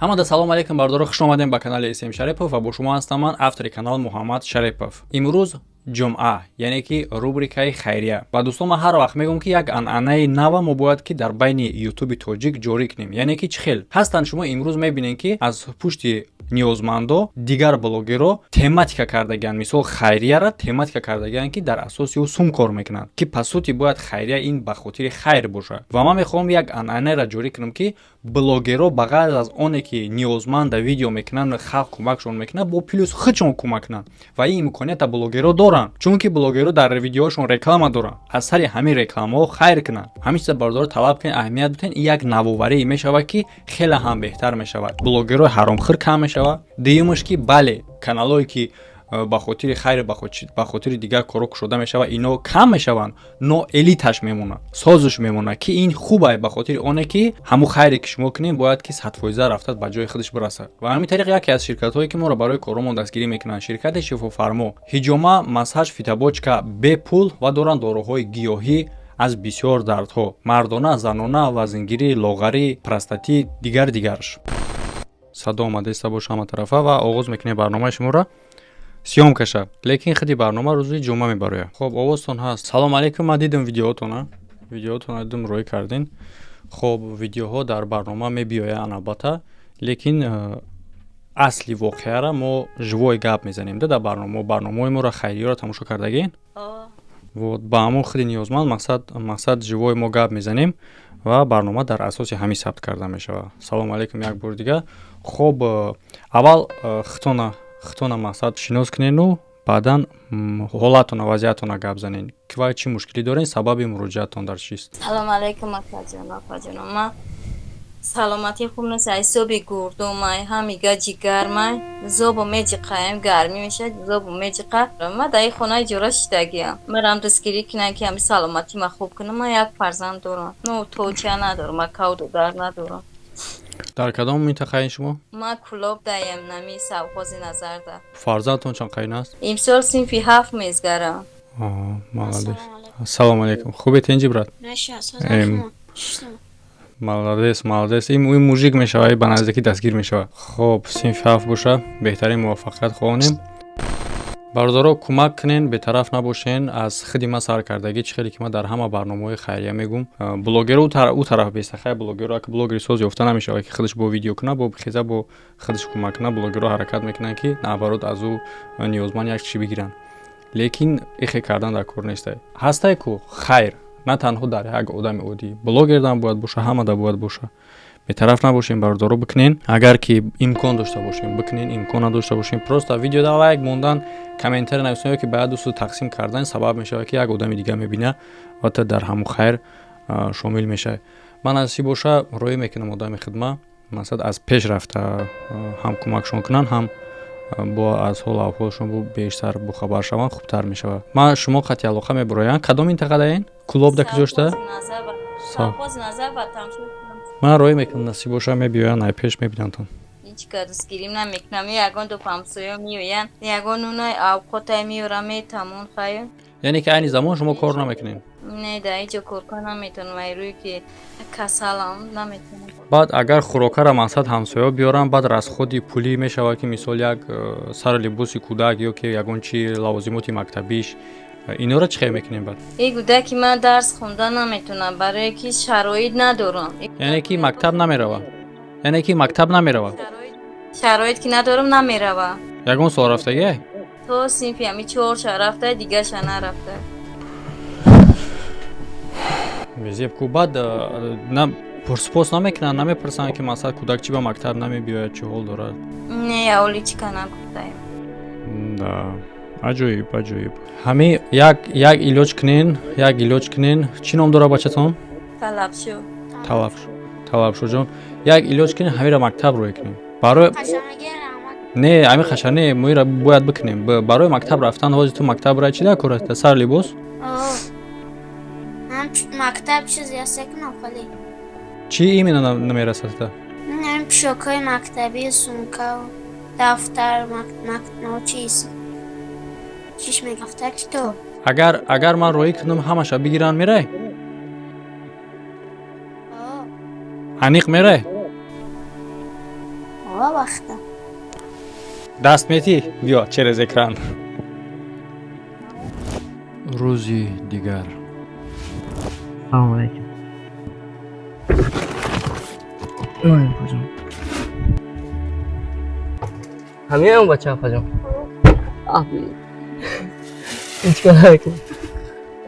Ҳамада салом алейкум, бардоро, хуш омадем ба канали СМ Шарипов ва бо шумо ҳастам ман, автори канал Муҳаммад Шарипов. Имрӯз ҷумъа, яъне ки рубрикаи хайрия. Ва дӯстон, ман ҳар вақт мегӯям, ки як анъанаи нава мо бояд ки дар байни Ютуби тоҷик ҷорӣ кунем. Яъне ки чӣ хел ҳастанд, шумо имрӯз мебинед, ки аз пушти ниёзмандо дигар блогерро тематика кардагианд. Мисол, хайрияра тематика кардагианд, ки дар асоси ӯ сум кор мекунанд, ки по сути бояд хайрия ин ба хотири хайр бошад. Ва ман мехоҳам як анъанаро ҷорӣ кунам, ки блогерро ба ғайр аз оне ки ниёзманда видео мекунанд, халқ кӯмакшон мекунад, бо плюс худшон кӯмак кунанд. Ва ин имконията блогерро доранд, чунки блогерро дар видеоҳошон реклама доранд, аз сари ҳамин рекламаҳо хайр кунанд. Ҳамин чиза, бародаро, талаб кунед, аҳамият бидиҳед. Ин як навоварӣ мешавад, ки хеле ҳам беҳтар мешавад, блогерҳои ҳаромхӯр кам мешавад. Дуюмаш, ки бале, каналҳое ки ба хотири хайр, ба хотири дигар корҳо кушода мешавад, ино кам мешаванд, но элиташ мемонад, созиш мемонад, ки ин хуб ай, ба хотири оне ки ҳамун хайре ки шумо кунед, бояд ки 100% рафтад, ба ҷои худаш бирасад. Ва ҳамин тариқ яке аз ширкатҳое ки моро барои коромон дастгирӣ мекунанд, ширкати Шифофармо, ҳиҷома, массаж, фитобочка бепул ва доранд доруҳои гиёҳӣ аз бисёр дардҳо: мардона, занона, вазнгирӣ, лоғарӣ, простатит, дигар дигарш. Садо омадаиста боша ҳама тарафа. Ва оғоз мекунем барномаи шуморо, съёмка ша, лекин худи барнома рӯзи ҷумъа мебарояд. Хоб, овозтон ҳаст. Салом алейкум. Ман дидам видеоотона, видеоотона дидам, рӯй кардин. Хоб, видеоҳо дар барнома мебиёянд албатта, лекин асли воқеара мо живой гап мезанем да дар барнома. Барномаҳои моро, хайриёро тамошо кардагин? Вот, ба ҳамон худи ниёзманд, мақсад живой мо гап мезанем ва барнома дар асоси ҳамин сабт карда мешавад. Салому алейкум як бори дигар. Хоб, аввал худтона, мақсад, шинос кунену баъдан ҳолатона, вазъиятона гап занед, ва чӣ мушкилӣ доред, сабаби муроҷиаттон дар чист? Салому алейкум, акаҷон, апаҷон. Ман саломатӣ хуб нест, ҳисоби гурдумай, ҳамига ҷигармай, зобу меҷиқаем, гармӣ мешавад, зобу меҷиқа. Ман дар ин хонаи иҷора шидагиам. Марам дастгирӣ кунанд, ки ҳами саломатӣ ма хуб кунам. Ман як фарзанд дорам, ну точа надорам, акаву додар надорам. Дар кадом минтақаи шумо? Ман Кулоб даем, нами совхози Назарда. Фарзандтон чанд қайн аст? Имсол синфи ҳафт мезгарам. Молодец. Ассалому алейкум, хубе, тинҷи, брат? Молодец, молодец. Ин мужик мешавад, ба наздикӣ дастгир мешавад. Хоб, синфи ҳафт боша, беҳтарин муваффақият хоҳонем. Бародаро, кӯмак кунен, бетараф набошен. Аз худи ман саркардагӣ, чӣ хеле ки ман дар ҳама барномаҳои хайрия мегӯм, блогеру ӯ тараф бестахай, блогеру ака блогери соз ёфта намешавад, ки худаш бо видео кунад, бо хеза, бо худаш кӯмак кунад. Блогерро ҳаракат мекунанд, ки наоборот аз ӯ ниёзманд як чӣ бигиранд, лекин ихе кардан дар кор нестай. Ҳастай ку хайр на танҳо дар як одами оддӣ, блогердам бояд боша, ҳамада бояд боша. Бетараф набошем, бародаро, бикунен. Агар ки имкон дошта бошем, бикунен, имкон надошта бошем, просто видеода лайк мондан, комментарий нависан ё ки ба як дӯсту тақсим кардан сабаб мешавад, ки як одами дигар мебина ва та дар ҳамун хайр шомил мешавад. Ман насиб боша, роӣ мекунам одами хидма, масалан, аз пеш рафта ҳам кӯмакшон кунанд, ҳам бо аз ҳолу аҳволшон бештар бохабар шаванд, хубтар мешавад. Ман шумо қатъи алоқа мебароям. Кадом минтақадаен? Кулоб да куҷошта? Ман роӣ мекунам, насиб боша, мебиёянд, ай пеш мебинандтон. Ҳеҷ дастгирим намекунам. Ягон ду ҳамсоё меоянд, ягон нунаи авқотай меёрам, метамон, хайр. Яъне ки айни замон шумо кор намекунед? Не, дар ҳеҷ ҷо кор кар наметавонам, ай рӯи ки касалам, наметавонам. Баъд агар хӯрокара, мақсад, ҳамсоё биёрам, баъд расходи пулӣ мешавад, ки мисол як сару либоси кӯдак ё ки ягон чи лавозимоти мактабиш, инора чӣ хел мекунем баъд? Ин кӯдаки ман дарс хонда наметавонам, барое ки шароит надорам. Яъне ки мактаб намерава? Яъне ки мактаб намерава? Шароит ки надорам, намерава. Ягон сол рафтагиай? То синфи ҳами чорша рафта, дигарша нарафта. Безеб ку. Баъд пурсупос намекунанд, намепурсанд, ки масалан кӯдак чӣ ба мактаб намебиёяд, чӣ ҳол дорад? Не, оли чӣ ка нагуфтаем. Да, аҷоиб, аҷоиб. Ҳами як илоҷ кунен, як илоҷ кунен. Чӣ ном дорад бачатон? Талабшо. Талабшо, Талабшоҷон, як илоҷ кунен, ҳамира мактаб рӯй кунем барои не, ҳами хаша не, моира бояд бикунем барои мактаб рафтан. Ҳозир ту мактаб рай, чӣ дар кор аст? Сар либос. Мактаб чиз ясекунам хали. Чӣ именно намерасад та? Пӯшокҳои мактабӣ, сумка, дафтар, чиз, чиш мегафтар, китоб. Агар ман роҳӣ кунам, ҳамаша бигиранд, мерай? Аниқ мерай? Ова вақта. Даст метӣ, биё через экран. Рӯзи дигар. Салом алейкум. Ой, апаҷон. Ҳамиам бача, апаҷон. Ҳеҷ кор намекунем.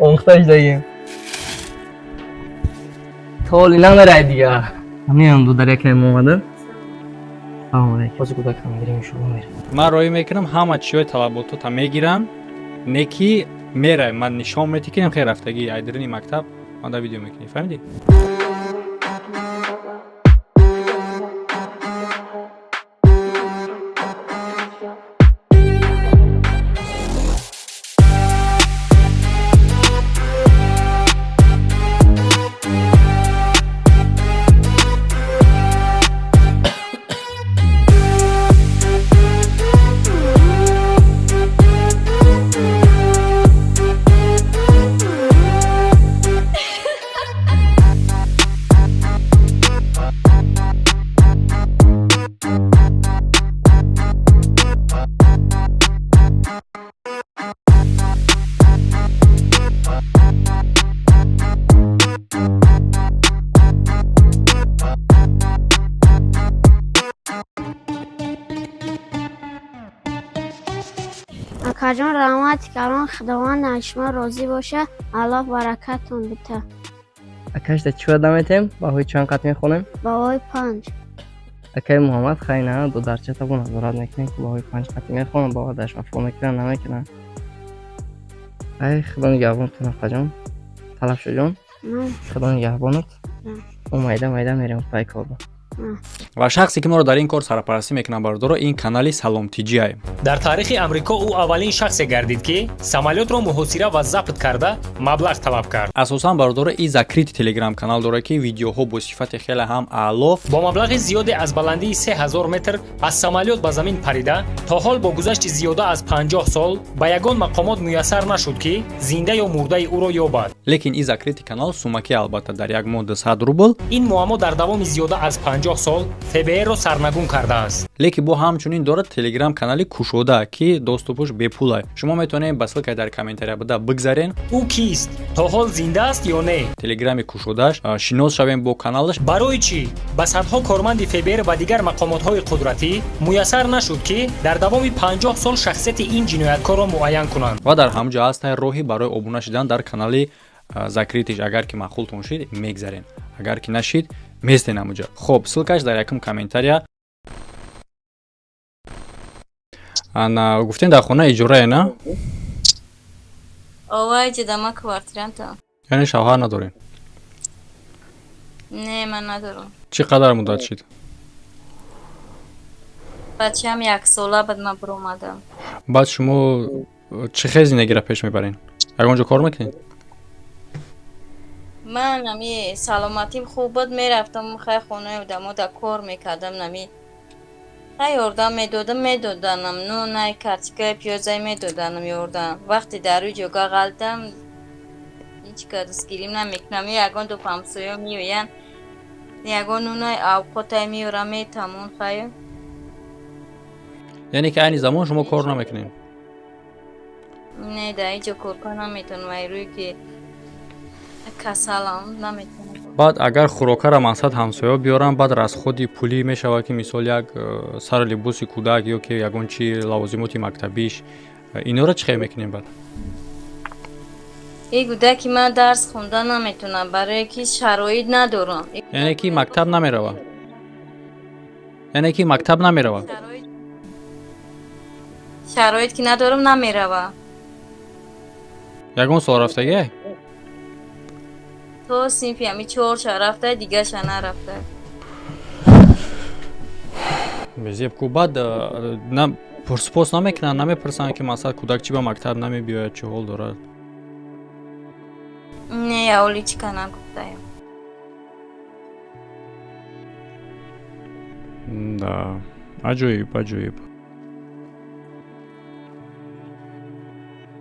Омӯхта шудагем. Толи намерай дига. Ҳамиам ду дар як омада. Салом алейкум. Ҳозир кӯдакам мегирем, шумо мерем. Ман роӣ мекунам, ҳама чиҳои талаботота мегирам, не ки мерай, ман нишон метӣ, ки хел рафтагӣ айдирини мактаб ман дар видео мекунӣ, фаҳмидӣ? Акаҷон, раҳмати калон, Худованд аз шумо розӣ боша, Аллоҳ баракатон бита. Акашда чӣ ваъда метем? Баҳои чанд қат мехонем? Баҳои 5. Акаи Муҳаммад, хай на, додарча табо назорат мекунем, ки баҳои 5 қатӣ мехонам, ба ваъдаш вафо мекунам, намекунам. Ай, Худо нигаҳбонтон, апаҷон. Талабшоҷон. Худо нигаҳбонат. Мо майда майда мерем пай корба. Ва шахсе ки моро дар ин кор сарпарастӣ мекунад, бародаро, ин канали Саломтиҷиай. Дар таърихи Амрико ӯ аввалин шахсе гардид, ки самолётро муҳосира ва забт карда, маблағ талаб кард. Асосан, бародаро, и закрытый телеграм канал дорад, ки видеоҳо бо сифати хеле ҳам аъло. Бо маблағи зиёде аз баландии 3000 метр аз самолёт ба замин парида, то ҳол бо гузашти зиёда аз 50 сол ба ягон мақомот муяссар нашуд, ки зинда ё мурдаи ӯро ёбад. Лекин и закрытый канал сумаки, албатта, дар як моҳ 200 рубл. Ин муаммо дар давоми зиёда аз 50 сол ФБР-ро сарнагун кардааст. Лекин бо ҳамчунин дорад телеграм канали кушода, ки доступ аш бепула. Шумо метавонед ба ссылка и дар комментария буда бигзарен. Ӯ кист? То ҳол зинда аст ё не? Телеграми кушодааш шинос шавем бо каналаш. Барои чӣ ба садҳо корманди ФБР ва дигар мақомотҳои қудратӣ муяссар нашуд, ки дар давоми 50 сол шахсияти ин ҷинояткорро муайян кунанд? Ва дар ҳамон ҷо ҳаст роҳи барои обуна шудан дар канали закрытый ш. Агар ки маъқултон шид, мегзарен, агар ки нашид, местен ҳамуҷа. Хоб, ссылка ш дар якум комментария. Ана, гуфтем, дар хона иҷорае, на? Овай, ҷидама квартиранта. Яъне шавҳар надорем? Не, ман надорам. Чӣ қадар муддат шид? Бачаам яксола бад ман биромадам. Баъд шумо чӣ хел зиндагиро пеш мебарен? Ягон ҷо кор мекунед? Ман ами саломатим хуб буд, мерафтам, хай, хонаи одамо да кор мекардам, нами хай ёрдам медодам, медоданам нунай, картикаи, пиёзай медоданам ёрдам. Вақте дар рӯи ҷога ғалтам, ҳеҷ ка дастгирим намекунам. Ягон ду ҳамсоё меоянд, ягон нунай, авқотай меёрам, метамон, хай. Яъне ки айни замон шумо кор намекунед? Не, дар ҳеҷ ҷо кор кар наметавонам, ай рӯи ки касалам, наметавонам. Баъд агар хӯрокара мақсад ҳамсоё биёрам, баъд расход и пулӣ мешавад, ки мисол як сари либоси кӯдак ё ки ягон чи лавозимоти мактабиш, инора чӣ хел мекунем баъд? Ин кӯдаки ман дарс хонда наметавонам, барое ки шароит надорам. Яъне ки мактаб намерава? Яъне ки мактаб намерава? Шароит ки надорам, намерава. Ягон сол рафтагиай? То синфи ами чорша рафта, дигаша нарафта. Безеб ку. Баъд пурсупос намекунанд, намепурсанд, ки масалан кӯдак чӣ ба мактаб намебиёяд, чӣ ҳол дорад? Не, яоли чика нагуфтаем. Да, аҷоиб, аҷоиб.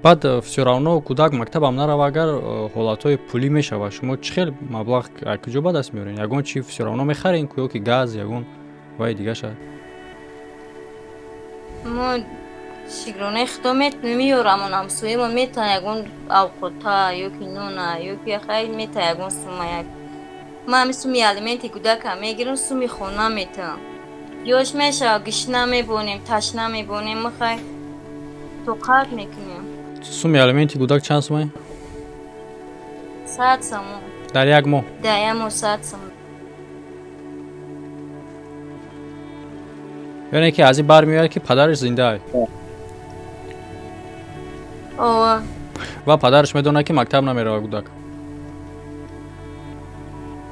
Баъд всё равно кӯдак мактабам нарава, агар ҳолатҳои пулӣ мешавад, шумо чӣ хел маблағ куҷо ба даст меорен? Ягон чи всё равно мехарен ку, ё ки газ, ягон вай дигаша? Мо шукронаи худо меёрам, он ҳамсоямо мета ягон авқота ёки нона ёки хай мета ягон сума як. Ман ҳами суми алименти кӯдака мегирам, суми хона метам. Ёш мешава, гишна мебонем, ташна мебонем, мо хай тоқат мекунем. Суми алименти кӯдак чанд сумай? 100 сомон. Дар як моҳ? Дар як моҳ 100 сомон. Яъне ки аз ин бармеояд, ки падараш зиндаа? Ова. Ва падараш медонад, ки мактаб намеравад кӯдак?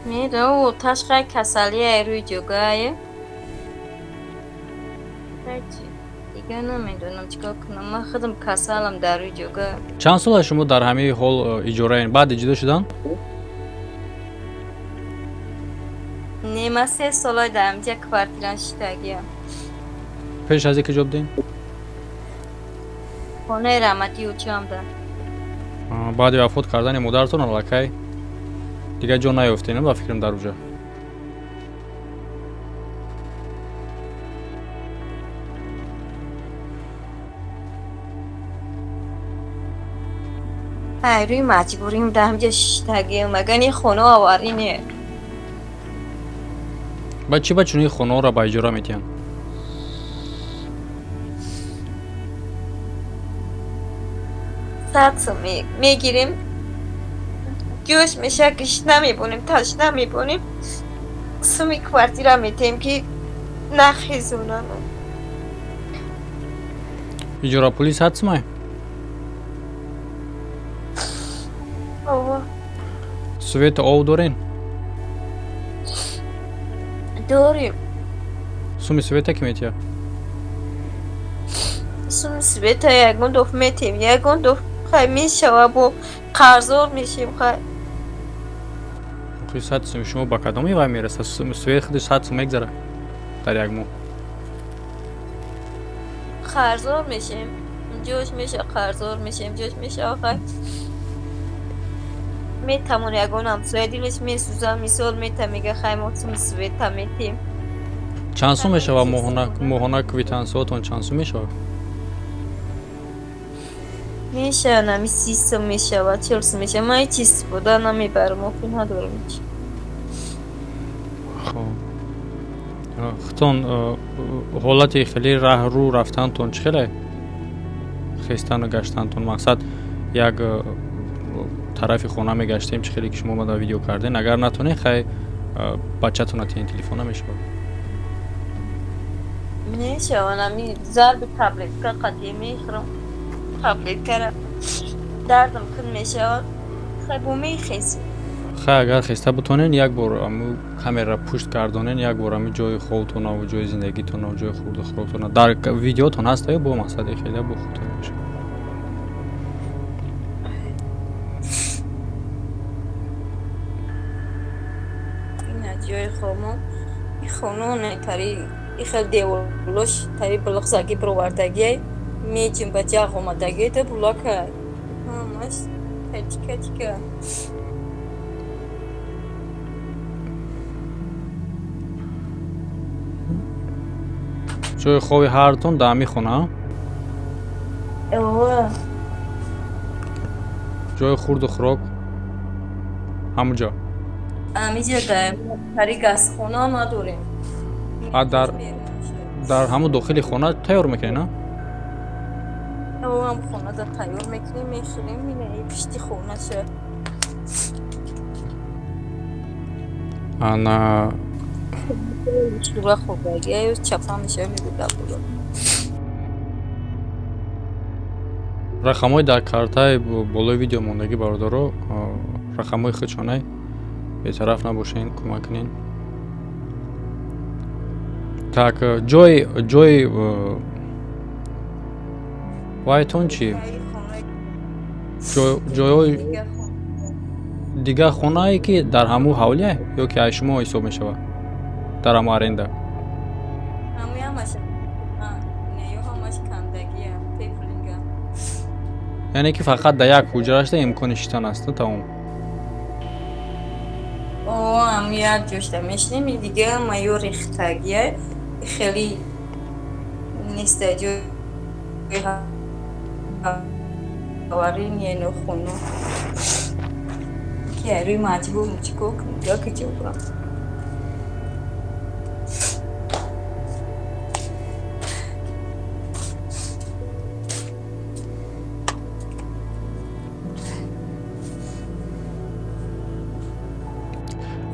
Медонад, оташ хай касалие рӯи ҷогае. Дигар намедонам чӣ кор кунам. Ман худам касалам дар рӯи ҷога. Чанд сол аст шумо дар ҳамаи ҳол иҷораен? Баъди ҷудо шудан? Не, ман 3 солай дар ҳамҷа квартира шиштагиам. Пеш аз ин ки ҷо будем? Хонаи раҳматии учам да. Баъди вафот кардани модаратон аллакай дигар ҷо наёфтем, ба фикрам, дар уҷа. Ай, рӯи маҷбурим дар ҳамҷа шиштагиам, магар ин хона аварӣ не. Ба чӣ ба чунин хонаҳоро ба иҷора метиҳанд? 100 сом мегирем, ҷӯш меша, гишна мебонем, ташна мебонем, суми квартира метиҳем, ки нахезонанд. Иҷорапулӣ 100 сумай? Ова. Свету ов дорен? Дорем. Суми света ки метиҳад? Суми света ягон доф метиҳем, ягон доф хай мешава, бо қарздор мешем хай. Охи, 100 суми шумо ба кадоми вай мерасад? Свет худи 100 сум мегзара дар як моҳ. Қарздор мешем, ҷош меша, қарздор мешем, ҷош мешава, хай метавон ягон ҳамсоя дилаш месӯза, мисол мета, мега хай мо суми света метиҳем. Чанд сум мешава моҳона квитансиятон, чанд сум мешава? Мешава нами 30 сум мешава, 40 сум мешава. Ман ҳеҷ истифода намебарам, охир надорам ҳеҷ. Хоб, худтон ҳолати хеле раҳрӯ рафтантон чӣ хеле, хестану гаштантон? Мақсад, як тарафи хона мегаштем, чӣ хеле ки шумо омада видео кардем. Агар натонед, хай бачатона тиҳен, телефон намешавад? Мешава, нами зарби таблетка қатъӣ мехӯрам, таблеткара дардам кун мешавад, хай бо мехезем. Хай, агар хеста бутонен, як бор аму камера пушт гардонен, як бор ами ҷои хобтонаву ҷои зиндагитонаву ҷои хурду хӯроктона дар видеотон ҳаста ё бо мақсади хеле бо худтон бошад. Ина ҷои хобмо, и хонаоне тари и хел деволош тари булуқзагӣ бировардагиай, меҷим ба ҷағ омадагиай да булака ҳамаш тика тика. Ҷои хоби ҳартон дар ҳамин хона? Ова. Ҷои хурду хӯрок ҳамуҷо? Ҳамиҷа тари газхона надорем. А дар ҳамун дохили хона тайёр мекунед, на? Ам хонада тайёр мекунем, мехӯрем, ина пишти хонаша. Ана. Шура хӯрдагия чапа мешава, мегӯда боло. Рақамҳои дар картаи болои видео мондагӣ, бародаро, рақамҳои худшонай, бетараф набошен, кӯмак кунен. Так, ҷои вайтон чӣ, ҷойҳои дигар хонае ки дар ҳамун ҳавлия ё ки аз шумо ҳисоб мешавад дар ҳамун аренда? Ҳамуи ҳамаш ё ҳамаш кандагия пеплинга. Яъне ки фақат дар як ҳуҷрашда имкони шиштан аст, тамом? О, ҳаму як ҷошта мешинем, дига ҳама ё рехтагия, хеле Нест ҷои ҳаварӣ не хона. Ки рӯи маҷбур чикор кунем, ё ки ҷо бурам.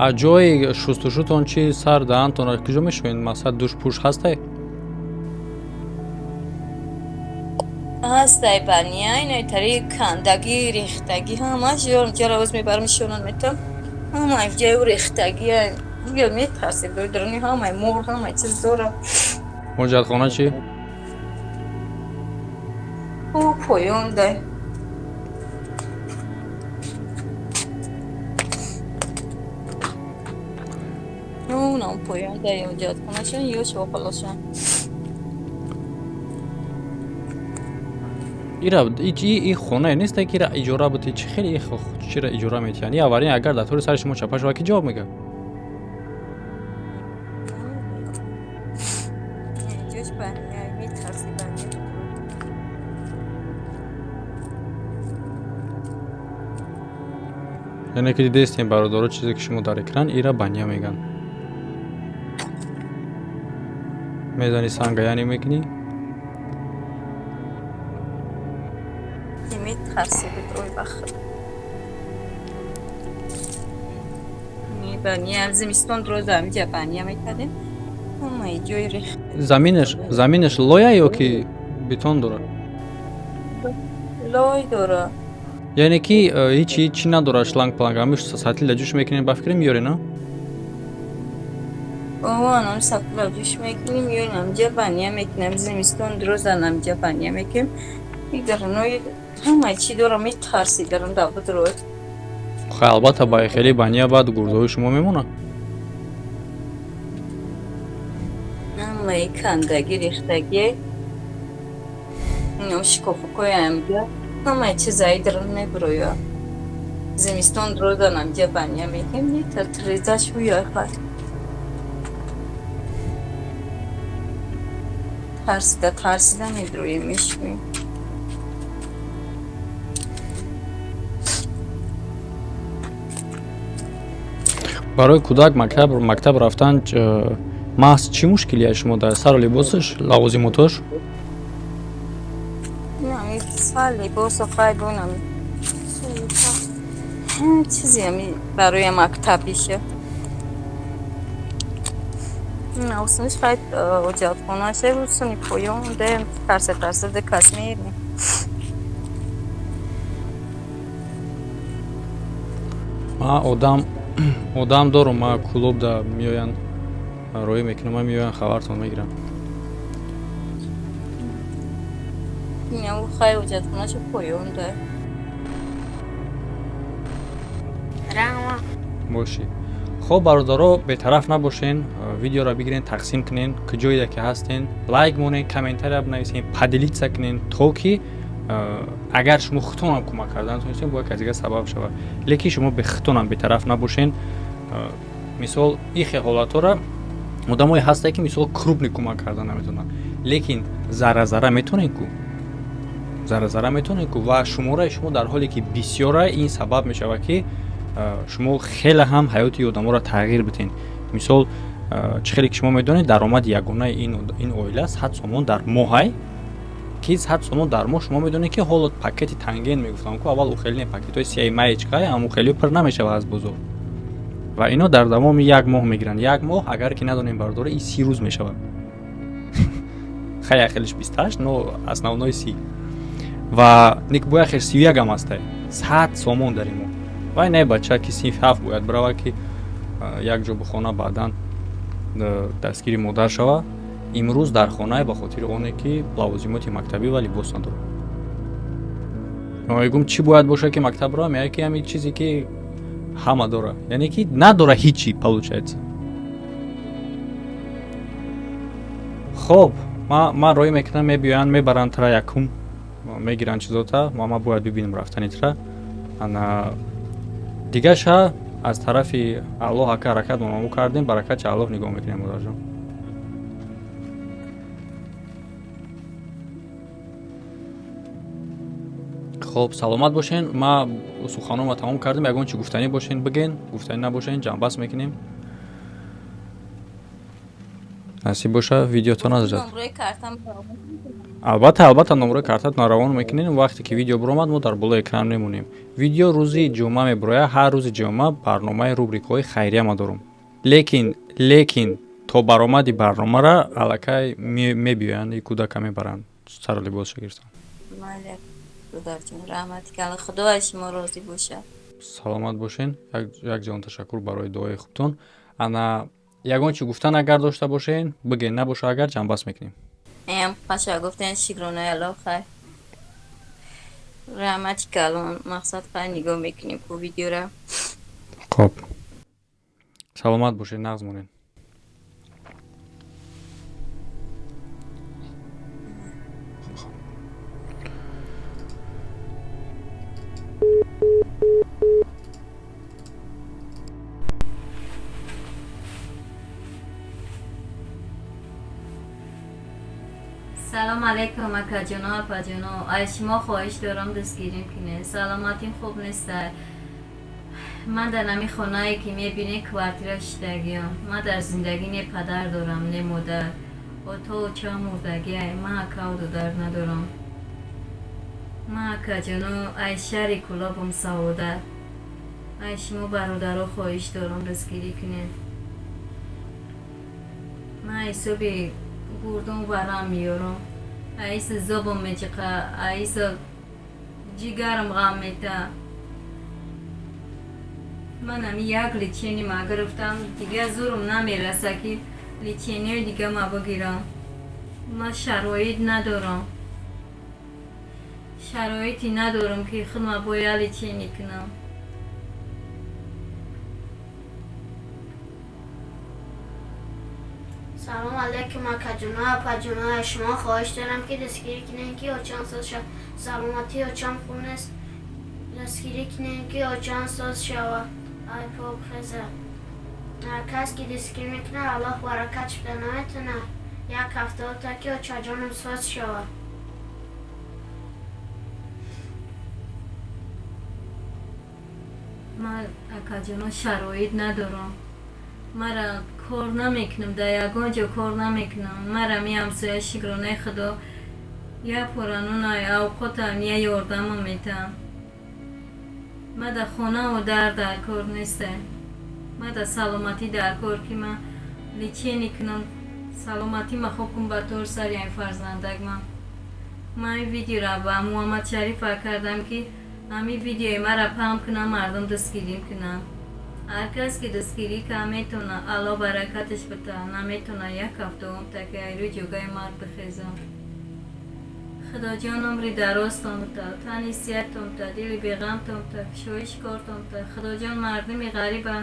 А ҷои шустушӯтон чи, сар даҳантонро куҷо мешӯед? Масалан, душпӯш ҳастай? Ҳастай, бания инаи тари кандагӣ, рехтагӣ ҳамаш ҷара оз мебарам, шонон метам. Ҳамаи ҷаю рехтагӣ. Ё метарсед, дорони ҳамаи мор, ҳамаи чиз дора. Ҳоҷатхона чӣ? Ӯ поён дай. Унам поён дай ҳоҷатхонашон ё шоқалошон. Ира и хонае несте ки ира иҷора бути, чӣ хеле чира иҷора метиҳанд? И аввалин, агар дар тори сари шумо чапа шава, ки ҷавоб мегӯяд? Ҷош бания, метарси бания. Яъне ки дидестем, бародаро, чизе ки шумо дар экран, ира баня мегӯянд. Мезани санга, яъне мекунӣ? Метарси будрой бахт. Бания зимистон рӯза ҳамиҷа бания мекардем. Ҳамаи ҷои рех. Заминаш лоя ё ки бетон дорад? Лой дора. Яъне ки ҳеҷ чӣ надорад, шланг планг, ҳамиш сатила ҷӯш мекунем, ба фикрем меёре, на? Овон, сатила ҷӯш мекунем, меёрем, ҳамиҷа бания мекунем. Зимистон рӯза ҳамиҷа бания мекунем. Идаронои ҳамаи чӣ дора, метарси дарон да будрой. Хай, албатта, ба хеле бания баъд гурдаҳои шумо мемонад. Ҳамаи кандагӣ, рехтагӣ. Инам шикофукои ҳамиҷа ҳамаи чизаи дарон мебуроя. Зимистон рӯза ҳамиҷа бания мекунем, метар трезаш ҳуяй хай. Тарсида тарсида медроем, мешӯем. Барои кӯдак мактаб рафтан маҳз чӣ мушкилие шумо дар сару либосаш, лавозимотош? Сар либосу хай бунам. Чизе ами барои мактабиша. Усуниш хай ҳоҷатхонаша, усуни поён де тарса тарса де кас мерем. Ман одам дорум, ман клуб да меоянд, роӣ мекунам, ман меоянд, хабартон мегирам. Инам хай ҳоҷатхонаша поён де. Раҳмат. Бошӣ. Хоб, бародаро, бетараф набошен, видеоро бигирен, тақсим кунен, куҷое ки ҳастен, лайк монен, комментария бинависен, поделиться кунен, то ки агар шумо худтонам кӯмак кардан тонистен, бояд кас дигар сабаб шавад. Лекин шумо бе худтонам бетараф набошен. Мисол, ин хел ҳолатҳоро одамое ҳастае ки мисол крупный кӯмак кардан наметавонанд, лекин зарра зарра метавонед ку, зарра зарра метавонед ку, ва шумораи шумо дар ҳоле ки бисёра, ин сабаб мешавад ки шумо хеле ҳам ҳаёти одаморо тағйир бидиҳед. Мисол, чӣ хеле ки шумо медонед, даромади ягонаи ин оила 100 сомон дар моҳай, ки 100 сомон дар моҳ, шумо медонед ки ҳоло пакети танген мегуфтам ку аввал, ухели не, пакетҳои сияи маечкай, ам ухели пир намешавад аз бозор, ва ино дар давоми як моҳ мегиранд. Як моҳ, агар ки надонем, бардора, и 30 рӯз мешавад. Хай, ахелиш 28, но основной 30, ва ник бояд хел 31 ам ҳастай. 100 сомон дар ин моҳ, вай не бача ки синфи ҳафт бояд бирава, ки як ҷо бихона, баъдан дастгири модар шава, имрӯз дар хонае ба хотири оне ки лавозимоти мактабӣ ва либос надорад. Мегӯм, чӣ бояд бошад ки мактаб равам? Яке ҳамин чизе ки ҳама дора, яъне ки надора ҳичи, получается. Хоб, ман роӣ мекунам, мебиёянд, мебаранд тра, якум мегиранд чизота, ма бояд бибинам рафтани тра. Ана дигаша аз тарафи Аллоҳ, ака, ҳаракат мо кардем, баракатча Аллоҳ нигоҳ мекунем, модарҷон. Хоб, саломат бошен. Ма суханонро тамом кардем. Ягон чи гуфтанӣ бошен, бигӯен, гуфтанӣ набошен, ҷамъбаст мекунем. Насиб боша, видеотон аз Номрои картам. Албатта, албатта, номрои картатон равон мекунем. Вақте ки видео биромад, мо дар болои экран мемонем. Видео рӯзи ҷумъа мебирояд. Ҳар рӯзи ҷумъа барномаи рубрикаҳои хайрия ма дорум, лекин то баромади барномара аллакай мебиёянд, и кӯдака мебаранд, сару либосша гирифтан. Майли, додарҷон, раҳмати калон, Худо аз шумо розӣ бошад. Саломат бошен. Як ҷон ташаккур барои дуои хубтон. Ана, ягон чи гуфтан агар дошта бошен, бигӯен, набоша агар, ҷамъбаст мекунем. Эам паша гуфтен, шукронаи Аллоҳ, хайр, раҳмати калон. Мақсад, хайр, нигоҳ мекунем ку видеора. Хоб, саломат бошед, нағз монед. Салом алейкум, акаҷоно, апаҷоно. Аз шумо хоҳиш дорам, дастгирим кунед. Саломатим хуб неста. Ман дар ҳамин хонае ки мебинед, квартира шидагиам. Ман дар зиндагӣ не падар дорам, не модар. Ото очам мурдагиай. Ман акаву додар надорам. Ман, акаҷоно, аз шаҳри Кӯлобам, Саодат. Аз шумо бародаро хоҳиш дорам, дастгирӣ кунед. Ман ҳисоби гурдум варам меёрам, аиса зобам мечиқа, аиса ҷигарам ғам мета. Ман ами як лечение ма гирифтам, дигар зурум намераса ки лечение дига ма бигирам. Ман шароит надорам, шароите надорам ки худма бояд лечение кунам. Салом алейкум, акаҷоно, апаҷоно. Аз шумо хоҳиш дорам, ки дастгирӣ кунем, ки очам соз шавад. Саломатии очам хуб нест. Дастгирӣ кунем, ки очам соз шавад, ай пок хеза. Ҳар кас ки дастгирӣ мекунад, Аллоҳ баракат шуда наметонад. Як ҳафта ота, ки очаҷонам соз шавад. Ман, акаҷоно, шароит надорам. Мара кор намекунам, дар ягон ҷо кор намекунам. Мара ми ҳамсоя, шукронаи Худо, як пора нунай авқотам, я ёрдамам метаҳам. Ма дар хонаву дар кор несте. Ма дар саломатӣ дар кор, ки ман лечение кунам. Саломатӣ ма хуб кун ба тор сари ин фарзандак. Ман ин видеора ба Муҳаммад Шариф кардам, ки ҳамин видеои мара паҳн кунам, мардум дастгирӣ кунанд. Ҳар кас ки дастгирӣ кар метавона, Аллоҳ баракаташ бита, наметавона, як ҳафта умта, ки айрӯи ҷогаи марг бихезам. Худоҷон умри дарозтон бита, тани сиҳаттон бита, дили беғамтон бита, кушоиши кортон бита. Худоҷон мардуми ғариба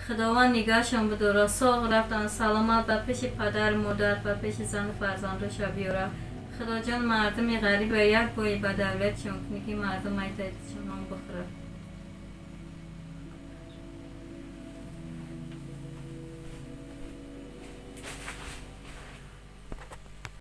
Худованд нигаҳшон бидора, соғ рафтан саломат ба пеши падару модар, ба пеши зану фарзандоша биёра. Худоҷон мардуми ғариба як бои ба давлатшон кунӣ, ки мардум айтайтшон нон бихӯрад.